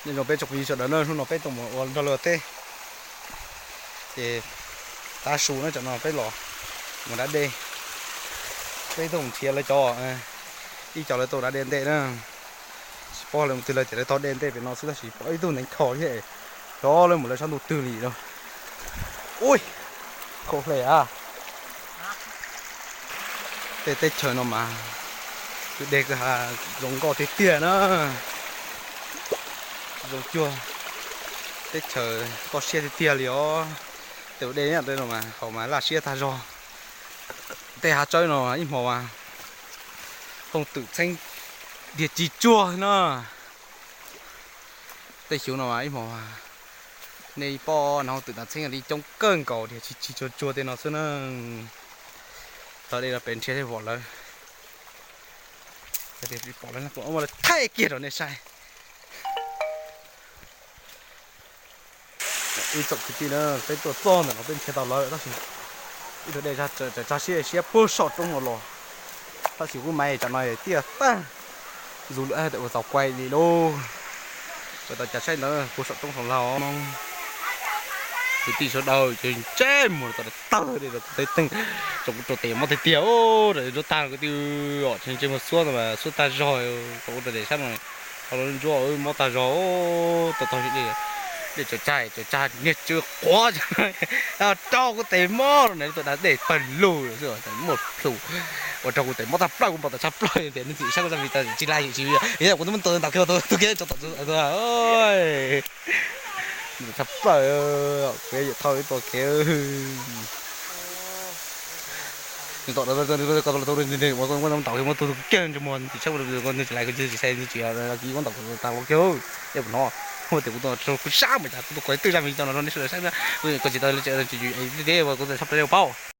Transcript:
Nyob zoo peb tsoom phooj ywg sawv daws na, hnub no peb tuaj mus ua nrog lawv teb, ces tav su na, tsam no peb los mus da dej, peb tuaj mus nrhiav lawv cov, ib co lawv tau da dej ntej na. Tsis paub lawv mus twg lawm, ces lawv tau dej ntej pem no xwb, tab sis pom ib tug neev kho thiab, xyov lawv mus lawv sab ntuj twg li no. Ui, khaum hle a. Tej teb chaws no mas kwj deg kwj ha zoo nkauj tiag tiag na. Zoo cuag teb chaws toj siab tiag tiag li os. Tej ua dej no mas haus mas laj siab tag zog. Tej hav tsawb no ib hmo mas hooj twm txheeb diag tsis tsuag na. Tej xyov no mas ib hmo nej paub na, hooj twm txheeb li coob kawg nkaus, diag tsis tsuag tsuag tej no xwb na. Tau dej no pem nrhiav thiaj pom lawv, pom lawv, pom lawv thaij kiag rau nej saib. Ib tsoom kwv tij na, peb tuaj txog ntawm no peb nrhiav tau lawv tab sis ib tug dej tsag siab siab puag saum roob no los, tab sis kuv mas tsam no tiaj tag, zus lawm ua tau kuaj li lauj. Tau cas saib ntawd puag saum roob saum lag no. Kwv tij sawv daws ces ntsej muag tawg dej rau teeb, rau tes mob tiag tiag, rau tag kwv tij, ntsej muag xuab ntawd xuab tag zog, rau tes sab no, los ntsuab mob tag zog. Tau tau dej tsag tsag niag tsw quav, rau kuv tes mob na, tuaj da dej pawg lug xwb muaj plhu, ua rau kuv tes mob tag plaws, kuv npau taws tshaj plaws tias nej tsis saib kuv zaj video tsis like tsis, yog kuv twb muab tus ntaus kiag tus kiag tso tom txhab plaws, kuv yuav thauj ib tug kev. Nws tom nws ntaus muab tus kiag ntsej muag tsis saib, tsis like tsis share tsis, muab ntaus tag los kiag, eb hnov tias kuv tuaj kuv sab mas kuv tuaj kov twj zaj video no rau nej sawv daws saib, kuv tsis tau teb kuv txhaj plaws paub.